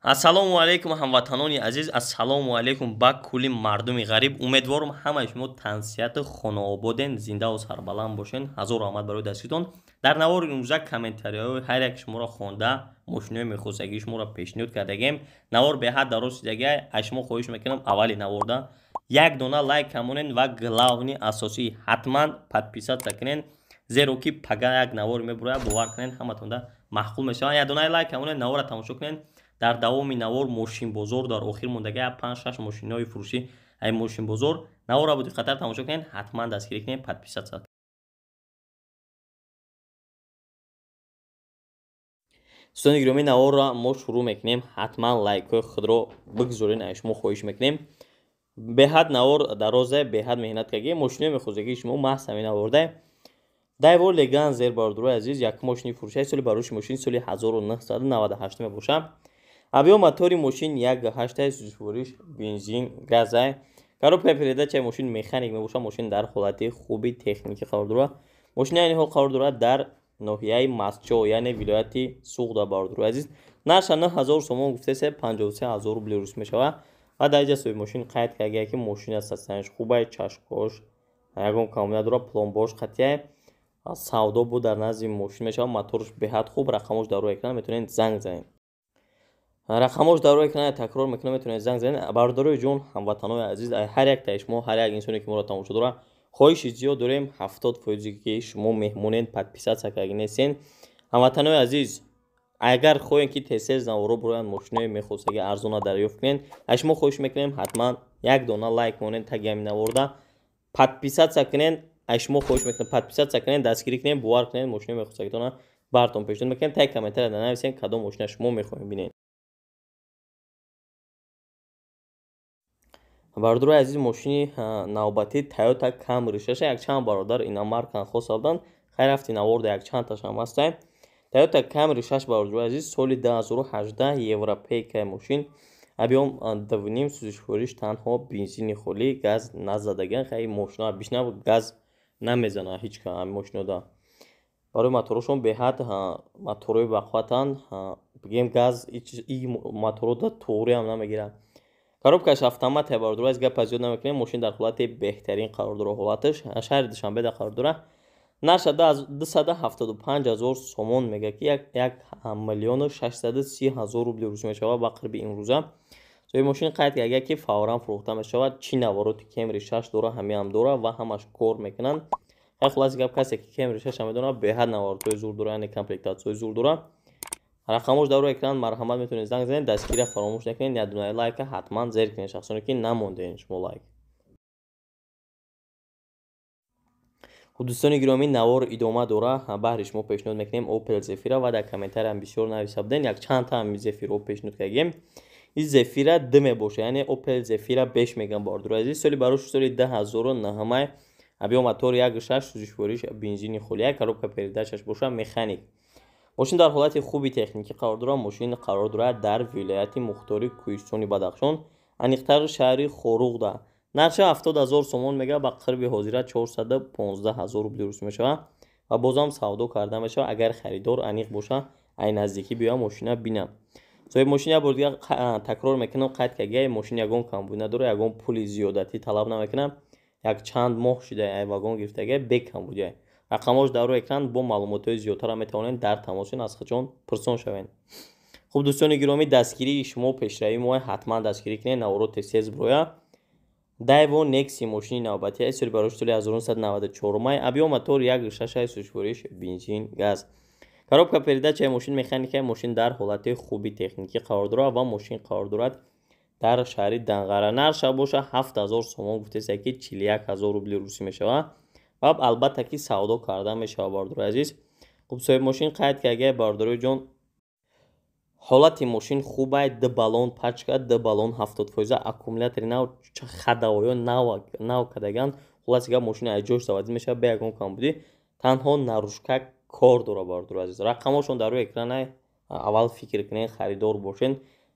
Ассалому алайкум, ҳамватанони азиз, ассалому алайкум ба кулли мардуми ғариб. Умедворам, ҳамаи шумо тансиҳату хонаободен, зиндаву сарбаланд бошен. Ҳазор раҳмат барои дастгиритон. Дар навори имрӯза комментарияҳои ҳар як шуморо хонда, мошинои мехостагии шуморо пешниҳод кардагем. Навор беҳад дароз шудагиай, аз шумо хоҳиш мекунам, аввали наворда як дона лайк камонен ва главный, асосӣ, ҳатман подписаться кунен, зеро ки пага як навор мебурояд, бовар кунен, ҳаматонда маъқул мешавад. Як донаи лайк камонен, навора тамошо кунен. Дар давоми навор мошинбозор дар охир мондаги панҷ-шаш мошинои фурӯшӣ ай мошинбозор. Навора бо диққаттар тамошо кунед, ҳатман дастгирӣ кунед, подписаться. Дӯстони гиромӣ, наворро мо шурӯъ мекунем. Ҳатман лайкҳои худро бигзорен, ай шумо хоҳиш мекунем. Беҳад навор дарозе, беҳад меҳнат кардем. Мошинои мехостагии шумо маҳз ҳамин наворда. Дайво Леганзер, бародарои азиз, як мошини фурӯшаи, соли барои мошин соли 1998 мебошад. Объём мотори мошин 1,8, сӯзишвориш бензин, газай. Коробка передачаи мошин механик мебошад. Мошин дар ҳолати хуби техникӣ қарор дорад. Мошин айни ҳол қарор дорад дар ноҳияи Мастчо, яъне вилояти Суғда, бародарои азиз. Нарха 9000 сомон гуфтасе, 53 000 рубли рус мешавад. Ва дар инҷа соҳиби мошин қайд кардагия, ки мошин состоянияш хубай, чашкош ягон камбуд надорад, пломбош қатъияй. Савдо буд дар назди мошин мешавад, моторш беҳад хуб, рақамош дар рӯи экран, метавонед занг занед. Рақамош дар рӯи экран, такрор мекунам, метавонед занг занед. Бародарои ҷон, ҳамватанои азиз, ҳар яктаи шумо, ҳар як инсоне ки моро тамошо дорад, хоҳиши зиёд дорем, 70 фоизе ки шумо меҳмонед, подписаться карда нестен. Ҳамватанои азиз, агар хоҳем, ки тез-тез наворо бироянд, мошинои мехостаги арзона дарёфт кунед, аз шумо хоҳиш мекунем, ҳатман як дона лайк монед таги ҳамин наворда, подписаться кунед. Аз шумо хоҳиш мекунем, подписаться кунед, дастгирӣ кунед. Бовар кунед, мошинои мехостагитона бартон пешниҳод мекунем. Таги комментария нависед, кадом мошина шумо мехоҳем бинед. Бародарои азиз, мошини навбатӣ Тойота Камри шаша. Якчанд бародар иномаркан хоста буданд. Хайр, рафти наворда якчандташам ҳастай. Тойота Камри шаш, бародарои азиз, соли 2018, европейкаи мошин, объём 2,5, сӯзишвориш танҳо бензини холӣ, газ назадагиан. Хай, мошина бишнав, газ намезана ҳеҷ ка ҳамин мошинода. Барои моторошон беҳад моторҳои бақувватанд, бигем, газ и моторода туғриам намегирад. Коробкаш автомат, бародаро, аз гапа зиёд намекунем. Мошин дар ҳолати беҳтарин қарор дорад, ҳолаташ шаҳри Душанбеда қарор дорад. Нарша 275 000 сомон мега, ки 1 630 000 рубли рус мешавад ба қирби имрӯза. Соҳиби мошин қайд карда, ки фавран фурӯхта мешавад. Чӣ навороти Кемри шаш дора, ҳамиам дора ва ҳамаш кор мекунанд. Хай, хулоси гап, касе ки Кемри шаша медонад, беҳад наворотҳои зур дора, яъне комплектатсияҳои зур дора. Рақамош дар рӯи экран, марҳамат, метавонед занг занед. Дастгирия фаромӯш накунед, як дунаи лайка ҳатман зер кунед, шахсоне ки намондаен шумо лайк. Хуб, дӯстони гиромӣ, навор идома дора. Баҳри шумо пешниҳод мекунем Опел Зефира ва дар комментариям бисёр нависа буден, якчанд та ҳами Зефиро пешниҳод кардагем. Ин Зефира д мебошад, яъне Опел Зефира беш мегӯям, бародарои азиз. Соли барош соли 2009, объём мотор 1,6, сӯзишвориш бензини холия, коробка передачаш боша механик. Мошин дар ҳолати хуби техникӣ қарор дорад. Мошин қарор дорад дар вилояти мухтори Кӯҳистони Бадахшон, аниқтар шаҳри Хоруғда. Нархша 70 000 сомон мега, ба қирби ҳозира 415 000 рубли рус мешавад ва бозам савдо карда мешавад, агар харидор аниқ боша, ай наздикӣ биёя, мошина бинам. Соҳиби мошин, як бор дигар такрор мекунам, қайд карда, мошин ягон камбуд надорад, ягон пули зиёдатӣ талаб намекунам. Як чанд моҳ шуда ай вагон гирифтага, бекамбудия. Рақамҳош дар рӯи экран, бо маълумотҳои зиёдтара метавонед дар тамосин, аз худшон пурсон шавед. Хуб, дӯстони гиромӣ, дастгирии шумо пешравии мо, ҳатман дастгирӣ кунед, наворо тез бироя. Дайво Некси мошини навбатӣ аст, соли барош соли 1994, объём мотор 1,6, сӯзишвориш бензин, газ, коробка передачаи мошин механика. Мошин дар ҳолати хуби техникӣ қарор дорад ва мошин қарор дорад дар шаҳри Данғара. Нарша боша 7000 сомон гуфтеса, ки 41 000 рубли русӣ мешавад ва албатта ки савдо карда мешавад, бародарои азиз. Хуб, соҳиби мошин қайд карда, бародарои ҷон, ҳолати мошин хубай, ду баллон пачка, ду баллон 70 фоиза, аккумулятори нав, ходовойҳо нав кардаган. Хулоси гап, мошини аз ҷош заводӣ мешавад, бе ягон камбудӣ, танҳо наружка кор дорад. Бародарои азиз, рақамҳошон дар рӯи экрана. Аввал фикр кунед, харидор бошед,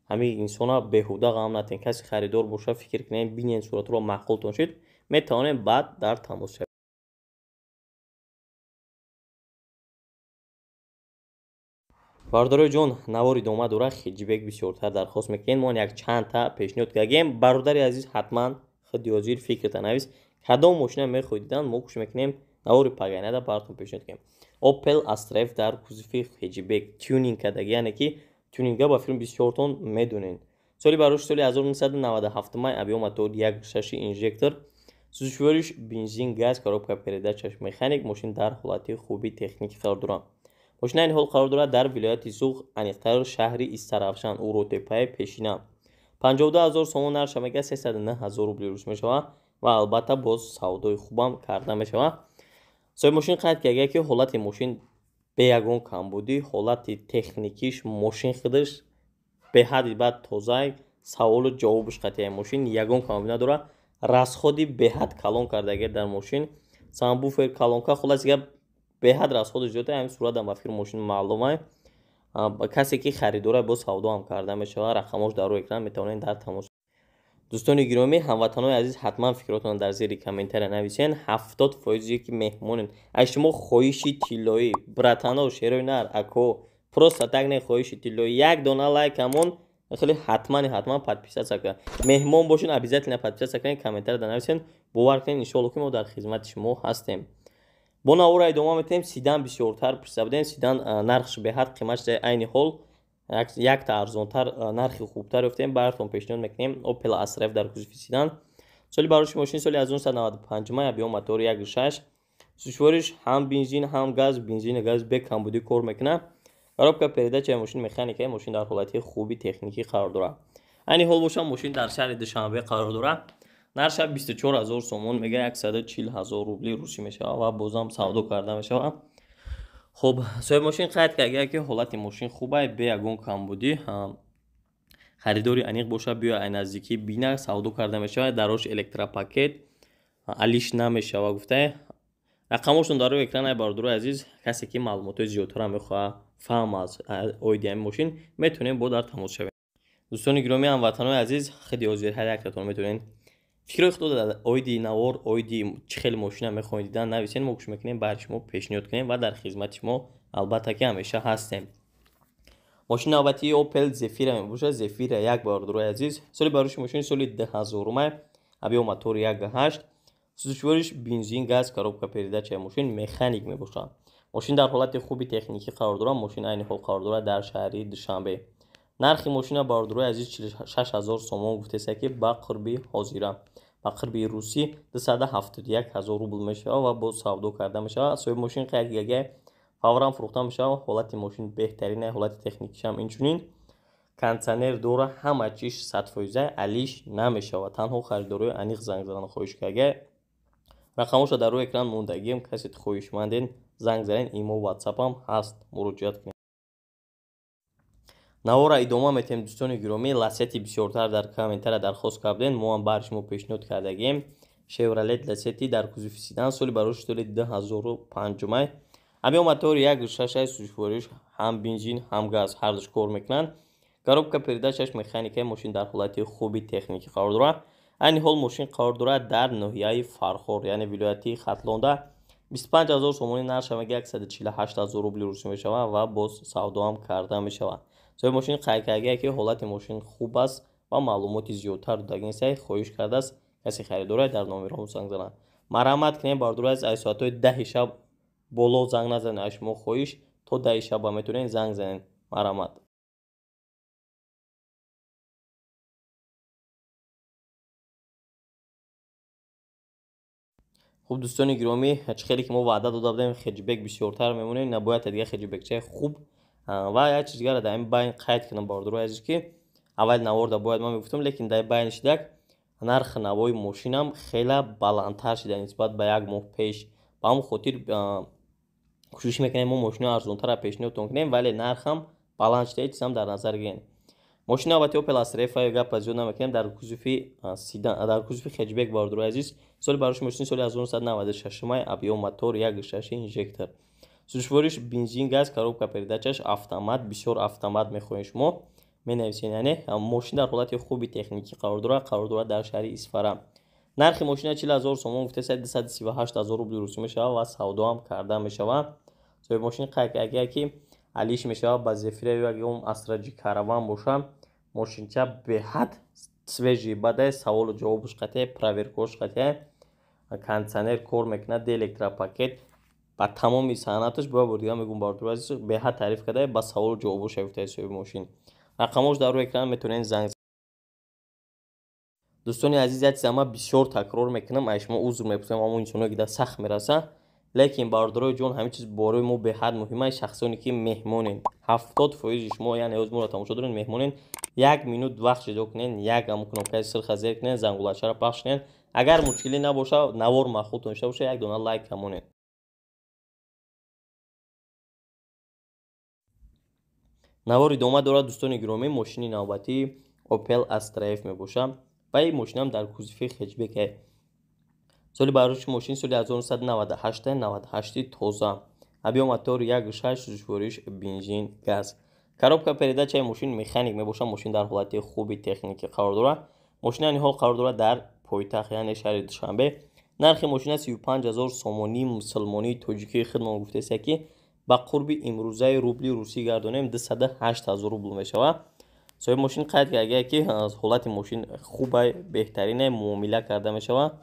ҳамин инсона беҳуда ғам натен. Касе харидор боша, фикр кунед, бинед, суратро маъқултон шуд, метавонед баъд дар тамос шавед. Бародарои ҷон, навор идома дорад, хеджбек бисёртар дархост мекунед. Мо як чандта пешниҳод кардем. Бародари азиз, ҳатман худи ҳозир фикрта навис, кадом мошина мехоҳед дидан, мо кӯшиш мекунем навори пагайнада баратон пешниҳод кунем. Opel Astra F дар кузови хеджбек тюнинг кардаги, яъне ки тюнинга ба филм бисёртон медонед. Соли барош соли 1997 май, объём мотор 1.6 инжектор, сӯзишвориш бензин, газ, коробка передачаш механик. Мошин дар ҳолати хуби техникӣ қарор дорад. Мошин айни ҳол қарор дорад дар вилояти Суғд, аниқтар шаҳри Истаравшан, Уротепаи пешина. 52 000 сомон нарша мега, 309 000 рубли рус мешавад ва албатта боз савдои хубам карда мешавад. Соҳиби мошин қайд карда, ки ҳолати мошин бе ягон камбудӣ, ҳолати техникиш мошин худаш беҳадди бад тоза, саволу ҷавобаш қатъияи мошин ягон камбудӣ надорад. Расходи беҳад калон кардаги дар мошин, самбуфер, калонка, хулоса гап беҳад расходи зиёд. Ҳамин суратам ба фикр мошин маълума. Касе ки харидора, боз савдо ҳам карда мешавад. Рақамош дар рӯи экран, метавонед дар тамос. Дӯстони гиромӣ, ҳамватанои азиз, ҳатман фикротонро дар зери комментария нависен. 70% ки меҳмонен, аз шумо хоҳиши тиллоӣ, братано, шерои нар, ако, просто так не, хоҳиши тиллоӣ, як дона лайк ҳамон хеле, ҳатман ҳатман подписаться кунед. Меҳмон бошед, обязательно подписаться кунед, комментария нависен. Бовар кунед, иншоалло, ки мо дар хизмати шумо ҳастем. Бо навора идома метиҳем. Седан бисёртар пурсида будем. Седан нархш беҳад қимат шуда, айни ҳол якта арзонтар, нархи хубтар ёфтем, баратон пешниҳод мекунем. Opel Astra F дар кузови седан. Соли бароши мошин соли 1995 май, объём мотор 1.6, сӯзишвориш ҳам бензин, ҳам газ, бензину газ бе камбудӣ кор мекунад. Коробка передачаи мошин механика. Мошин дар ҳолати хуби техникӣ қарор дорад. Айни ҳол бошад, мошин дар шаҳри Душанбе қарор дорад. Нарша 24 000 сомон мега, 140 000 рубли русӣ мешавад ва бозам савдо карда мешавад. Хуб, соҳиби мошин қайд карда, ки ҳолати мошин хубай, бе ягон камбудӣ. Харидори аниқ бошад, биё ай наздикӣ бина, савдо карда мешавад. Дарош электропакет алиш намешавад, гуфтае. Рақамошон дар рӯи экран, ай бародарои азиз. Касе ки маълумотҳои зиёдтара мехоҳад фаҳм аз оиди ҳамин мошин, метавонем бо дар тамос шавем. Дӯстони гиромӣ, ҳамватанои азиз, худи ҳозир ҳар яктатон метавонед фикрҳои худро оиди навор, оиди чӣ хел мошина мехоҳед дидан нависен. Мо кӯшиш мекунем баҳри шумо пешниҳод кунем ва дар хизмати шумо албатта ки ҳамеша ҳастем. Мошини навбатии Opel Zafira мебошад, Zafira як, бародарои азиз. Соли бароши мошини соли 2000 май, объём мотор 1.8, сӯзишвориш бензин, газ, коробка передачаи мошин механик мебошад. Мошин дар ҳолати хуби техникӣ қарор дорад. Мошин айни ҳол қарор дорад дар шаҳри Душанбе. Нархи мошина, бародарои азиз, 46 000 сомон гуфтеста, ки ба қурби ҳозира, ба қурби русӣ 271 000 рубл мешавад ва боз савдо карда мешавад. Соҳиби мошин қайд карда, фавран фурӯхта мешавад. Ҳолати мошин беҳтарин, ҳолати техникишам инчунин, кондитсионер дора, ҳама чиз 100%, алиш намешавад. Танҳо харидорои аниқ занг задан хоҳиш карда. Рақамоша дар рӯи экран мондагием. Касе хоҳишманден, занг занед, имо, ватсапам ҳаст, муроҷиат кунед. Навора идома метиҳем, дӯстони гиромӣ. Ласети бисёртар дар комментария дархост кардем, мо ҳам баҳри шумо пешниҳод кардагием. Шевролет Ласети дар кузови седан, соли бароши соли 2005 май, объём мотор 1.6, сӯзишвориш ҳам бензин, ҳам газ, ҳардуш кор мекунанд. Коробка передачаш механикаи. Мошин дар ҳолати хуби техникӣ қарор дорад. Айни ҳол мошин қарор дорад дар ноҳияи Фархор, яъне вилояти Хатлонда. 25 000 сомонӣ нарша мега, 148 000 рубли русӣ мешавад ва боз савдоам карда мешавад. Соҳиби мошин қайд карда, ки ҳолати мошин хуб аст ва маълумоти зиёдтар додагӣ нест. Хоҳиш кардааст, касе харидорад, дар номерҳо занг занад. Марҳамат кунем, бародарои азиз, аз соатҳои 10-и шаб боло занг назанед, аз шумо хоҳиш. То 10-и шаба метавонед занг занед, марҳамат. Хуб, дӯстони гиромӣ, чӣ хеле ки мо ваъда дода будем, хеджбек бисёртар мемонем, набояд дига хеджбекчаи хуб. Ва як чиз дигарро дар ин байн қайд кунам, бародарои азиз, ки аввали наворда бояд ман мегуфтам, лекин дар байн шидак нархи навои мошинам хеле баландтар шида нисбат ба як моҳ пеш. Ба ҳамон хотир кӯшиш мекунем мо мошинои арзонтарро пешниҳодтон кунем, вале нархам баланд шида, ҳеҷ чизам дар назар гирем. Мошини навбати Opel Astra F, гапа зиёд намекунем, дар кузови седан, дар кузови хеджбек, бародарои азиз. Соли бароши мошини соли 1996 май, объём мотор 1.6 инжектор, сӯзишвориш бензин, газ, коробка передачаш автомат. Бисёр автомат мехоҳем, шумо менависед. Яъне мошин дар ҳолати хуби техникӣ қарор дорад. Қарор дорад дар шаҳри Исфара. Нархи мошина 40 000 сомон гуфтеса, 238 000 рубли русӣ мешавад ва савдоам карда мешавад. Соҳиби мошин қайд карда, ки Алиш мешава ба Зефира ё ягон Астра Джи Караван боша. Мошинча беҳад свежий бадай, саволу ҷавобуш қатъия, проверкаош қатъия, кондитсионер кор мекунад, электропакет ба тамоми санъаташ. Бо бор дига мегӯм, бародари азиз, беҳад таъриф кардае, ба саволу ҷавобош гуфтаи соҳиби мошин. Рақамош дар рӯи экран, метавонед занг. Дӯстони азиз, як чиза ман бисёр такрор мекунам, ай шумо узр мепурсам, ҳамон инсоное ки дар сахт мераса, лекин бародарои ҷон, ҳамин чиз бораи мо беҳад муҳим аст. Шахсоне ки меҳмонен, 70% шумо, яъне ҳоз моро тамошо доред, меҳмонен, як минут вақт ҷудо кунед, як ҳамон кнопкаи сирха зер кунед, зангулачаро пахш кунед. Агар мушкилӣ набоша, навор маъқултон дошта боша, як дона лайк камонед. Навор идома дорад, дӯстони гиромӣ. Мошини навбатӣ Opel Astra F мебошад ва ин мошинам дар кузови хэтчбек. Соли барои мошин соли 1998, 98 тоза. Объём мотор 1.6, сӯзишвориш бензин, газ. Коробка передачаи мошин механик мебошад. Мошин дар ҳолати хуби техникӣ қарор дорад. Мошин айни ҳол қарор дорад дар пойтахт, яъне шаҳри Душанбе. Нархи мошина 35 000 сомонии мусулмонии тоҷикии хидмон гуфтеста, ки ба қурби имрӯзаи рубли русӣ гардонем, 208 000 рубл мешавад. Соҳиби мошин қайд кардагия, ки ҳолати мошин хубай, беҳтарине, муомила карда мешавад.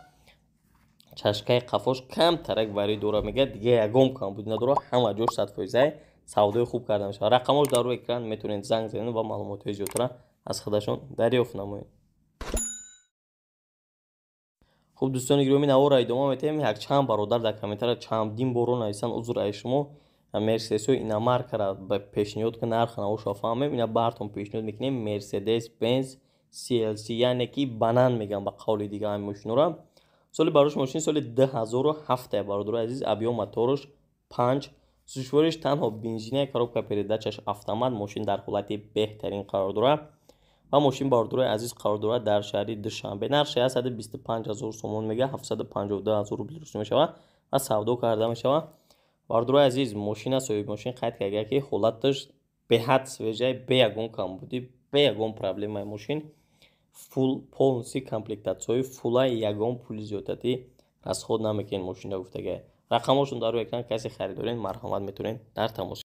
Чашкаи қафош камтарак варӣ дора, мегӯяд, дига ягон камбудӣ надорад, ҳама ҷош 100%, савдои хуб карда мешавад. Рақамош дар рӯи экран, метавонед занг занед ва маълумотҳои зиёдтара аз худашон дарёфт намоед. Хуб, дӯстони гиромӣ, наворро идома медиҳем. Якчанд бародар дар комментария чандин боро нависанд, узр аз шумо, мерседесҳои иномаркара ба пешниҳод ки нархи навошро фаҳмем. Ина бартон пешниҳод мекунем Мерседес Бенз CLC, яъне ки банан мегӯям ба қавли дига ҳамин мошинора. Соли барош мошин соли 2007, бародари азиз, объём моторш 5, сӯзишвориш танҳо бензина, коробка передачаш автомат. Мошин дар ҳолати беҳтарин қарор дорад ва мошин, бародарои азиз, қарор дорад дар шаҳри Душанбе. Нархи 125 000 сомон мега, 752 000 рубли русӣ мешавад ва савдо карда мешавад. Бародарои азиз, мошина соҳиби мошин қайд карда, ки ҳолаташ беҳад свежай, бе ягон камбудӣ, бе ягон проблемаи. Мошин фул, полностью комплектатсияи фулай, ягон пули зиёдатӣ расход намекунед мошинда гуфтагай. Рақамошон дар рӯи экран, касе харидорен, марҳамат, метавонед дар тамос.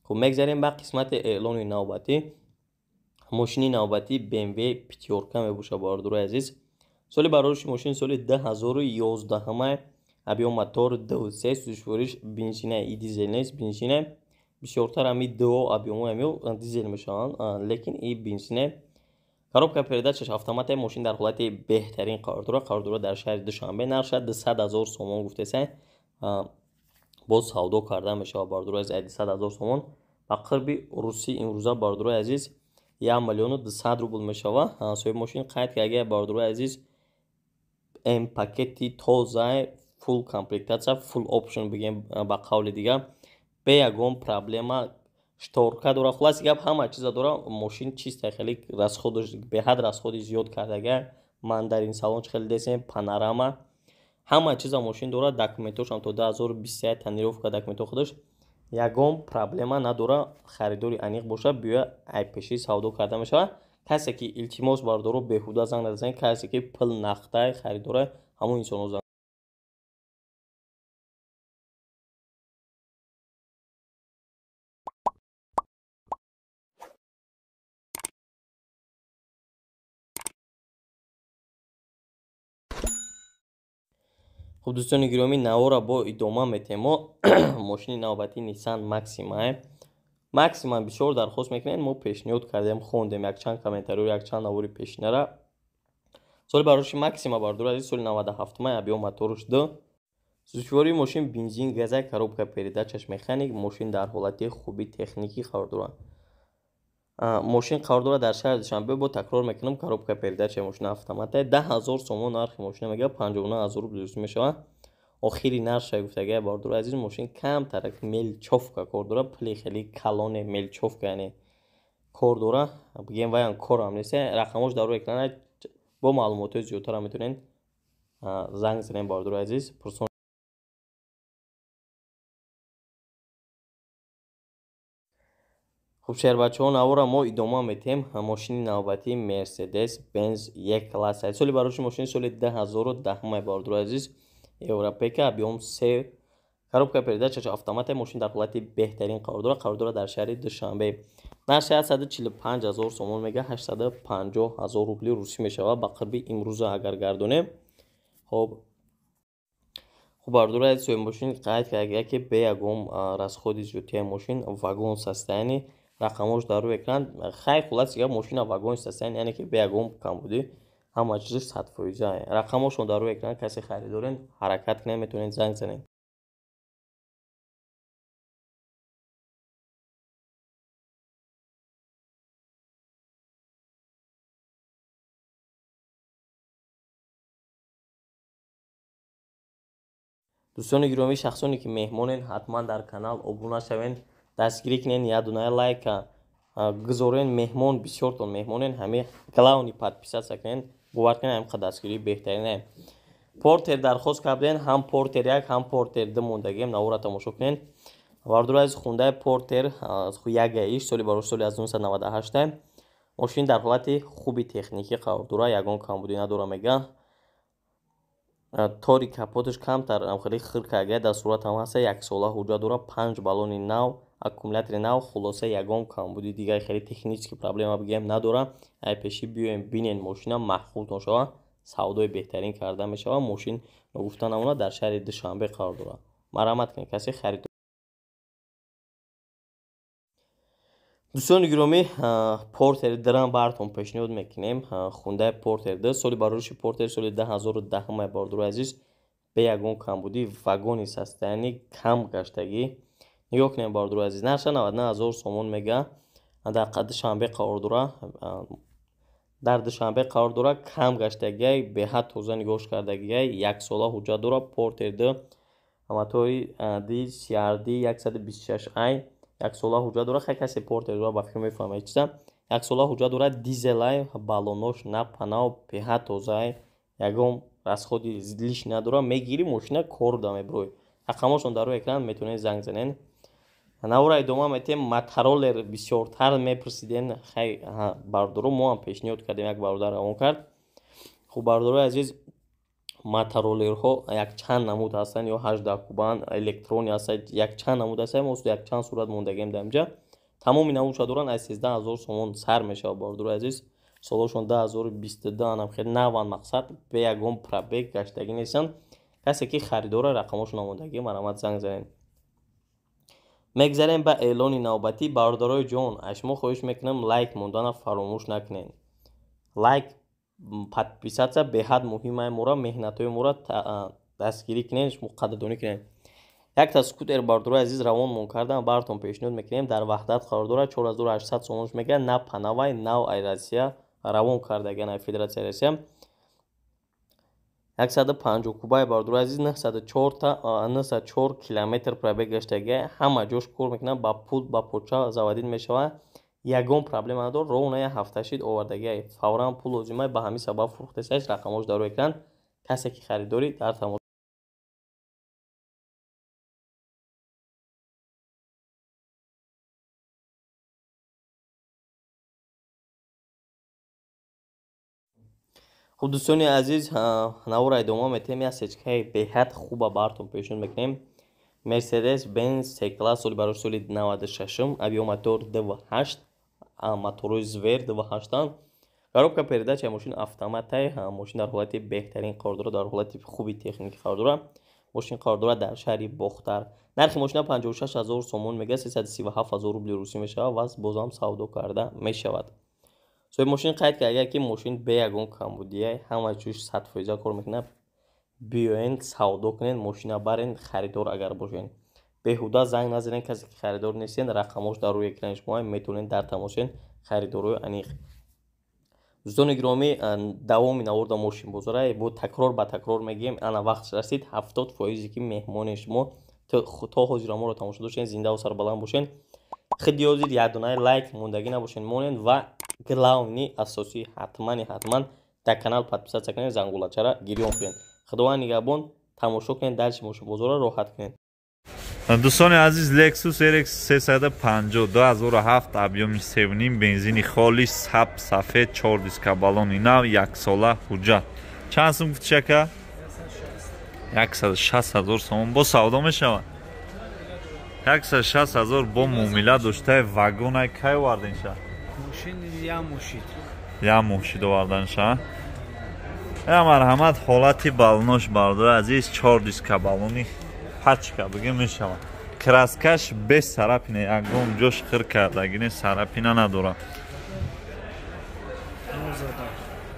Хуб, мегзарем ба қисмати эълони навбатӣ. Мошини навбатӣ BMW пятёрка мебошад, бародарои азиз. Соли барориши мошин соли 2011, объём мотор 2.3, сӯзишвориш бензина и дизел нест, бензина. Бисёртар ҳами ДО объёмҳои ҳамиё дизел мешаванд, лекин и бензина, коробка передачаш автомата. Мошин дар ҳолати беҳтарин қарор дорад, қарор дорад дар шаҳри Душанбе. Нархша 200 000 сомон гуфтеса, боз савдо карда мешавад, бародарои азиз. 200 000 сомон ба қурби русӣ имрӯза, бародарои азиз, 1 миллиону 200 рубл мешавад. Соҳиби мошин қайд карда, бародарои азиз, М пакети тоза, фул комплектация, фул опшн бигем ба қавли дигар, бе ягон проблема, шторка дора, хулоси гап, ҳама чиза дора. Мошин чиста, хеле расходаш беҳад расходи зиёд кардага. Ман дар ин салон хеле десем, панорама, ҳама чиза мошин дорад. Документошам то 2021 тонировка, документҳо худаш, ягон проблема надора. Харидори аниқ бошад, биёя, айпеши савдо карда мешавад. Касе ки, илтимос, бародаро, беҳуда занг назанед, касе ки пул нақдай харидора, ҳамон инсонҳо занг. Хуб, дӯстони гиромӣ, наворро бо идома метем мо. Мошини навбатӣ Nissan Maxima. Maxima бисёр дархост мекунед, мо пешниҳод кардем, хондем якчанд комментариё, якчанд навори пешинара. Соли бароши Maxima, бародари азиз, соли 97, объём моторш 2, сӯзишвории мошин бензин, газа, коробка передачаш механик. Мошин дар ҳолати хуби техникӣ қарор дорад. Мошин қарор дорад дар шаҳри Душанбе. Бо такрор мекунам, коробка передачаи мошина автомата. 10 000 сомон нархи мошина мега, 59 000 рубл русӣ мешавад. Охири нархша гуфтагай, бародари азиз. Мошин камтарак мелочёвка кор дорад, пули хеле калоне мелочёвка, яъне кор дора бигем, ваян корам нест. Рақамош дар рӯи экран, бо маълумотҳои зиёдтара метавонед занг занед, бародари азиз, пурсон. Хуб, шербачаҳо, навора мо идома метем. Мошини навбатии Mercedes Benz E-класс. Соли бароши мошини соли 2010 бародарои азиз, Европейка, объём 3, коробка передач автомат. Мошин дар ҳолати беҳтарин қарор дорад, қарор дорад дар шаҳри Душанбе. Нархи 145 ҳазор сомон мега, 850 ҳазор рубли русӣ мешавад ба қурби имрӯза агар гардонем. Хоб, хуб, бародарои азиз, мошин қайд карда ки бе ягон расходи зиёдтияи мошин вагон состояние, рақамош дар рӯи экран. Хай, хуллас дигар мошина вагон состояние, яъне ки бе ягон камбудӣ, ҳама чизаш 100%. Рақамошон дар рӯи экран, касе харидорен, ҳаракат кунед, метавонед занг занед. Дӯстони гиромӣ, шахсоне ки меҳмонен, ҳатман дар канал обуна шавен, дастгирӣ кунен, як дунаи лайка гузорен. Меҳмон бисёртон меҳмонен, ҳами главный подписаться кунен, бовар кунен, ҳамин қадр дастгирии беҳтарине. Портер дархост карден, ҳам Портер 1, ҳам Портер 2 мондагием, навора тамошо кунен. Бародари азиз, Хундай Портер 1 иш, соли барош соли 1998. Мошин дар ҳолати хуби техникӣ қарор дорад, ягон камбудӣ надора мега. Тори капоташ камтар хеле хир карда, дар суратам ҳаста. Яксола ҳуҷҷат дорад, панҷ баллони нав, аккумулятори нав, хулоса ягон камбуди дигар, хеле технический проблема бигӯем, надорад. Ай пешӣ биёем, бинен мошина, маъқултон шавад, савдои беҳтарин карда мешавад. Мошин, ногуфта намонад, дар шаҳри Душанбе қарор дорад. Марҳамат кунед, касе харид. Дӯстони гиромӣ, Портер 2-рам бартон пешниҳод мекунем. Хундай Портер 2, соли барориши Портер соли 2010, бародарои азиз, бе ягон камбудӣ, вагони состояние, кам гаштагӣ. Нигоҳ кунем, бародарои азиз, нарха 99 ҳазор сомон мега, дар Душанбе қарор дорад, дар Душанбе қарор дорад, кам гаштагиай, беҳад тоза нигоҳш кардагиай, яксола ҳуҷҷат дорад. Портер 2, мотори ди CRD 126 ай, яксола ҳуҷҷат дорад. Хай, касе Портер дорад, ба фикр мефаҳмад чиза. Яксола ҳуҷҷат дорад, дизелай, баллонош напанав, беҳад тозаай, ягон расходи лишний надорад. Мегирӣ мошина, кор да мебурой. Рақамошон дар рӯи экран, метавонед занг занед. Навора идома метем. Мотороллер бисёртар мепурсиден. Хай, бародаро, мо ҳам пешниҳод кардем, як бародар равон кард. Хуб, бародарои азиз, мотороллерҳо якчанд намуд ҳастанд, ё 18 кубан, электрони ҳастанд, якчанд намуд ҳастанд. Мо якчанд сурат мондагем дар инҷа. Тамоми намудша доранд, аз 13 000 сомон сар мешавад, бародарои азиз. Солҳошон 2022, анам хеле наванд, мақсад бе ягон пробег, гаштагӣ нестанд. Касе ки харидора, рақамошон омодагӣ, марҳамат, занг занед. Мегзарем ба эълони навбатӣ. Бародарои ҷон, аз шумо хоҳиш мекунам, лайк мондана фаромӯш накунед. Лайк, подписаться беҳад муҳимае, мора меҳнатҳои мора дастгирӣ кунед, шумо қадрдонӣ кунед. Якта скутер, бародарои азиз, равонмон кардам, бартон пешниҳод мекунем. Дар Ваҳдат қарор дорад, 4800 сомонш мегирад, на панавай, нав, ай Россия равон кардаган, ай Федератсияи Россия. 150 кубай, бародарои азиз, 904 километр пробег гаштагия, ҳама ҷош кор мекунад, ба пул, ба поча заводить мешавад, ягон проблема надорад. Ровно як ҳафта шид овардагиай, фавран пул лозимай, ба ҳамин сабаб фурӯхтесаш. Рақамош дар рӯи экран, касе ки харидорӣ, дар тамос. Хуб, дӯстони азиз, навора идома метиҳем. Як сечкаи беҳад хуба бартон пешниҳод мекунем. Мерседес Бенз С класс, соли барои соли 96-м, объём мотор 2,8, моторои зверь 2,8-ан, коробка передача мошин автоматай. Мошин дар ҳолати беҳтарин қарор дорад, дар ҳолати хуби техникӣ қарор дорад. Мошин қарор дорад дар шаҳри Бохтар. Нархи мошина 56 ҳазор сомон мега, 337 ҳазор рубли русӣ мешавад ва бозам савдо карда мешавад. Соҳиби мошин қайд карда ки мошин бе ягон камбудия, ҳама чиз 100% кор мекунад. Биёен, савдо кунед, мошина барен, харидор агар бошед. Беҳуда занг назанед, касе ки харидор нестен. Рақамош дар рӯи экрани шумо, метавонед дар тамос шед, харидорои аниқ. Дӯстони гиромӣ, давоми наворда мошинбозора бо такрор ба такрор мегӯем. Ана вақт расид, 70%-е ки меҳмони шумо то ҳозира моро тамошо доштен, зиндаву сарбаланд бошед. Хиди ҳозир якдонаи лайк мондагӣ набошед, монед ва главный, асосӣ, ҳатмани ҳатман дар канал подписаться кунед, зангулачара гирён кунед. Худованд нигаҳбон, тамошо кунед, дарси мошинбозорро роҳат кунед. Дӯстони азиз, Lexus RX 350 2007 объёми 3.5 бензини холис, саб сафед, 4 диска баллони нав, 1 сола ҳуҷҷат. Чанд сум гуфти ака? 160 ҳазор сомон бо савдо мешавад. 160 ҳазор бо муомила доштаи вагонай кай овардинша? Мошин я мошид. Я мошид оварданша. Я марҳамат, ҳолати баллонош бародари азиз, 4 диска баллони пачка бигем мешавад. Краскаш без царапина, ягон ҷош хир кардагине, царапина надорад.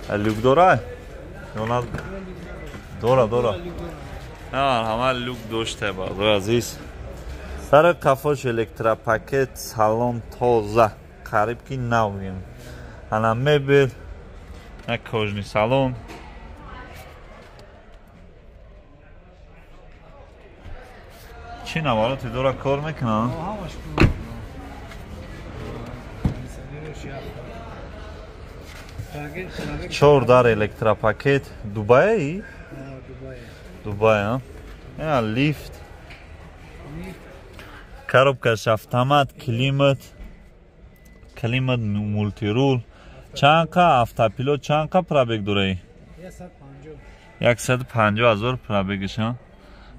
Люк дора? Ё на? Дора, дора. Марҳамат, люк дошта бародари азиз. Сари қафош электропакет, салон тоза, қариб ки нав бигем. Ана мебел, на кожный салон. Чӣ навароти дора кор мекунад? Чор дар электропакет. Дубай? Дубай, а? Лифт. Коробкаш автомат, климат. Климат мултирул. Чанқа автопилот, чанқа пробег дораи? 150 ҳазор пробегаш, а?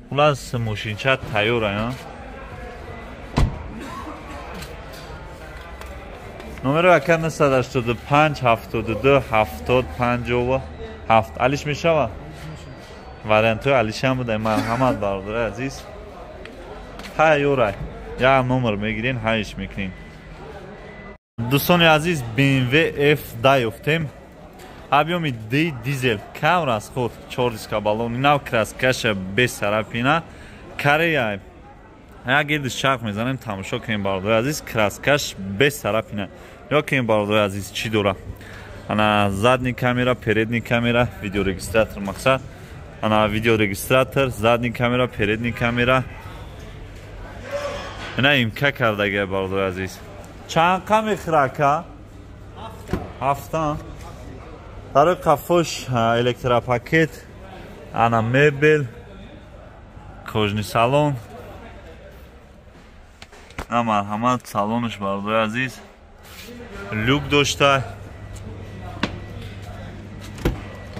Хулас мошинча тайёр, а? Номеро ака 985 72 70 57. Алиш мешава? Вариантҳои алишам буда. Марҳамат бародари азиз. Тайёр. Я номер мегирин, ҳайш мекунем. Дӯстони азиз, BMW F10 ёфтем. Объёми D дизел, кам расход, 4 диска баллони нав, краскаша без царапина, Корея. Як гирди чарх мезанем, тамошо кунем бародари азиз, краскаш без царапина. Ё кунем бародари азиз чӣ дора? Ана задний камера, передний камера, видеорегистратор мақсад. Ана видеорегистратор, задний камера, передний камера. Ина имка кардагия бародари азиз. Чанд қа мехӯра ака? Ҳафта. Барои қафош электропакет, ана мебел, кожный салон. На марҳамат, салонаш бародари азиз. Люк дошта.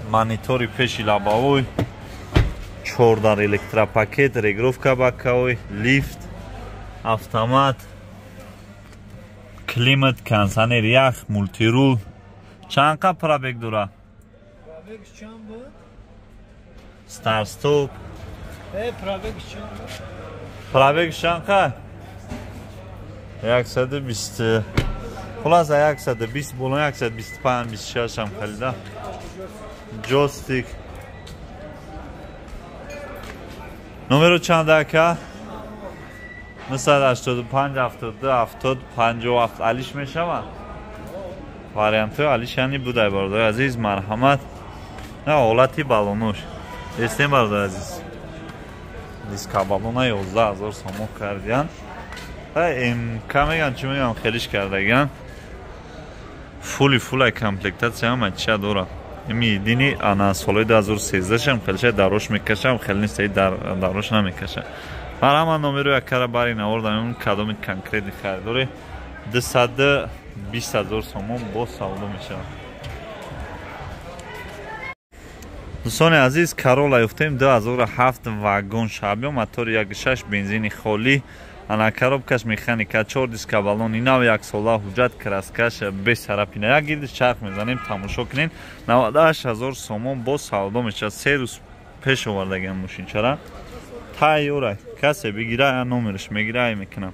Монитори пеши лабовой, 4 дар электропакет, регулировка боковой, лифт, автомат, климат, кондиционер ях, мултирул. Чанд қа пробег дора? Пробег чанд буд? Старт стоп. Пробег чанд буд? Пробег чанд қа? 120. Хулоса 120 боло 125 26 ҳам харида. Ҷойстик. Номеро чанд ака? 985 72 70 57. Алиш мешавад? Вариантҳои алиш яъне будай бародари азиз, марҳамат. На ҳолати баллонош. Эстем бародари азиз. Диска баллона 11000 сомон кардиян. МК меган, чӣ меган, хелиш кардагиян. Фули фулай комплектатсия ҳама чия дора. Ими дини ана солҳои 2013 шам хелиша дарош мекашам, хеле нест дарош намекаша. Марҳамат, номеро яккара бари навардам, кадоми конкретни харидори 220 ҳазор сомон бо савдо мешавад. Дӯстони азиз, Corolla ёфтем 2007 вагон шабё, мотори 1.6 бензини холӣ, ана коробкаш механика, 4 диска баллони нав, 1 сола ҳуҷҷат, краскаш без царапина. Як гирди чарх мезанем, тамошо кунем. 98 ҳазор сомон бо савдо мешавад. 3 рӯз пеш овардагиам мошинчара. Тайёра, касе бигира, номераш мегира, ай мекунам.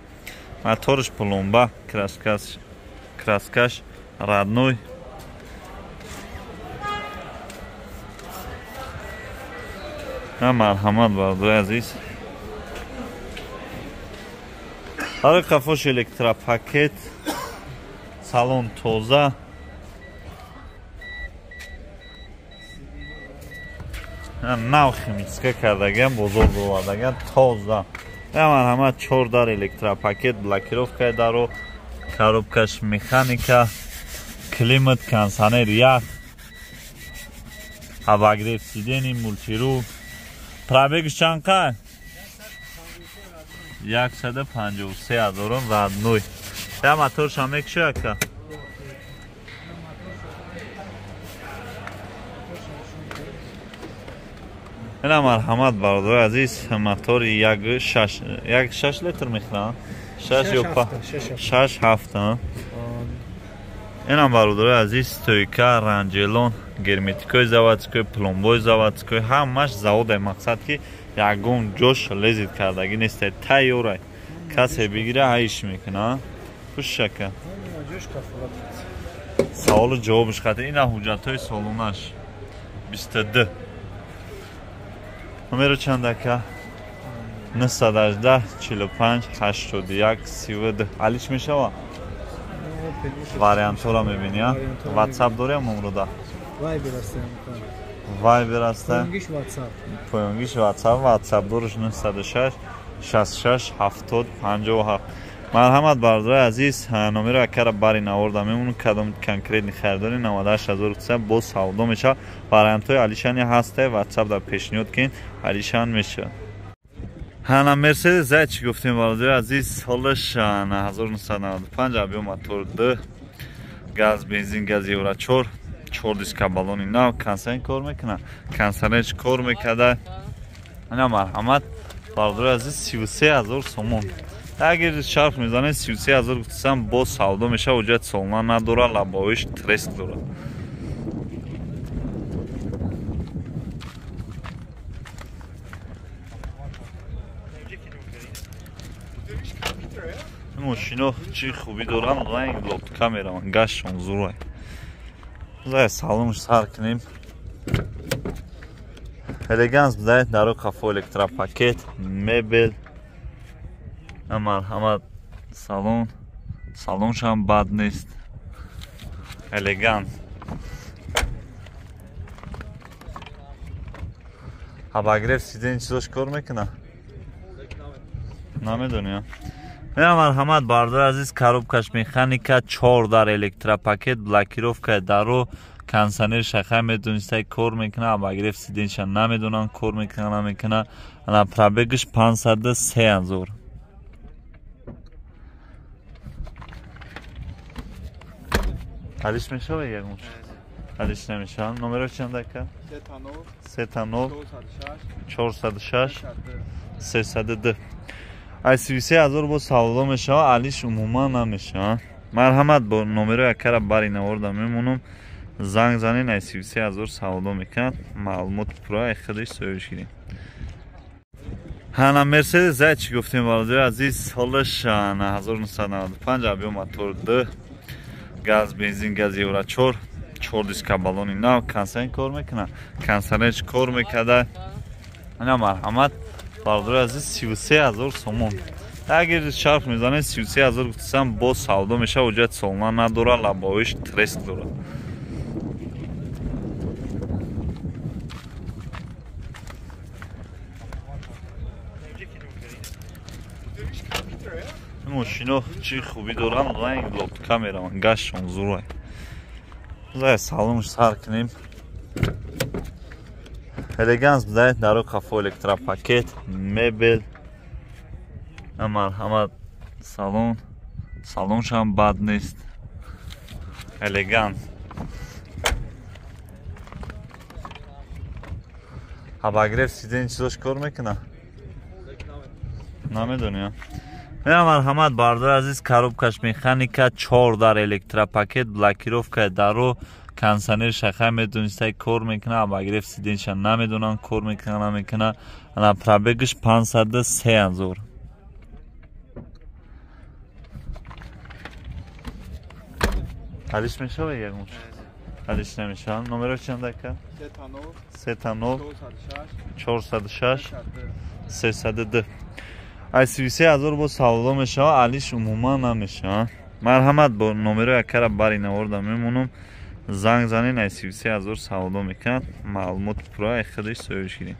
Моторш пломба, краскаш родной. На марҳамат бародари азиз. Барои қафош электропакет, салон тоза. Нав химическа кардагиам, бозор бовардагиам, тоза. Марҳамат, 4 дар электропакет, блокировкаи даро, коробкаш механика, климат, кондиционер ях, обогрев сидений, мултирул. Пробегш чанд қа? 153 ҳазорум родной. Я моторша мекуши ака? Ина марҳамат бародари азиз, мотори 1.6 1.6 литр мехӯрад? 6 ё 6 7. Ина бародари азиз, стойка, ранҷелон, герметикои заводской, пломбои заводской, ҳамаш заводай. Мақсад ки ягон ҷош лезит кардагӣ нестай, тайёрай. Касе бигира ҳайш мекуна. Хушака. Саволу ҷавобш хати. Ина ҳуҷҷатҳои солонаш 22. Номеро чанд ака? 918 45 81 32. Алиш мешава? Вариантҳоро мебини, а? WhatsApp дори номрода? Viber аст. Viber аст. Поёнгиш WhatsApp, WhatsApp дориш 906 66 70 57. Марҳамат бародари азиз, номеро акара бари наворда мемонам, кадом конкретни харидори 98300 боз савдо мешавад. Вариантҳои алишани ҳастай, WhatsApp дар пешниҳод кин, алишан мешавад. Ҳана Мерседес зай чӣ гуфтем бародари азиз, солаш 1995, объем мотор 2, газ, бензин, газ Евро 4, 4 диска баллони нав, консерн кор мекунад, консернш кор мекарда. Ина марҳамат бародари азиз, 33000 сомон. Агар шарф мезанед 33000 гуфтам боз савдо мешавад, ҳуҷҷат солона надорад, лабовиш треск дорад. Мошино чӣ хубӣ доранд, ранг лодка мераванд, гаштшон зурай. Зай салонш сар кунем. Элеганс бизанед, даро қафо электропакет, мебел. Марҳамат салон, салоншам бад нест. Элеганс. Обогрев сиденье чизош кор мекунад? Намедонӣ. Ина марҳамат бародари азиз, коробкаш механика, 4 дар электропакет, блокировка даро, консионер шаха медонистай кор мекунад, обогрев сиденьеша намедонам кор мекунад намекунад. Ана пробегаш 503 000. Алиш мешава ягон? Алиш намешава. Номеро чанд ака? 3 0 406 302. Ай 33000 боз савдо мешава, алиш умуман намешава. Марҳамат бо номерои акара бари наворда мемонам. Занг занен, ай 33000 савдо мекунад. Маълумот пурра ай худаш соҳибш гирем. Ҳана Мерседес зай чӣ гуфтем бародари азиз, солаш 1995, объем мотор 2, газ, бензин, газ Евро 4, 4 диска баллони нав, консерн кор мекунад, консернш кор мекарда. Ина марҳамат бародари азиз, 33000 сомон. Агар шарф мезанед 33000 гуфтам боз савдо мешавад, ҳуҷҷат солона надорад, лабовиш треск дорад. Мошино чӣ хубӣ доранд, ранг лодка мераванд, гаштшон зурай. Зай салонш сар кунем. Элеганс бизанед, даро қафо электропакет, мебел. Марҳамат салон, салоншам бад нест. Элеганс. Обогрев сиденье чизош кор мекунад? Намедонӣ. Ина марҳамат бародари азиз, коробкаш механика, 4 дар электропакет, блокировка даро, консионер шаха медонистай кор мекунад, обогрев сиденьеша намедонам кор мекунад намекунад. Ана пробегаш 503 000. Алиш мешава ягон? Алиш намешава. Номеро чанд ака? 3 0 406 302. Ай 33000 боз савдо мешава, алиш умуман намешава. Марҳамат бо номерои акара бари наворда мемонам. Занг занен, ай 33000 савдо мекунад. Маълумот пурра ай худаш соҳибш гирем.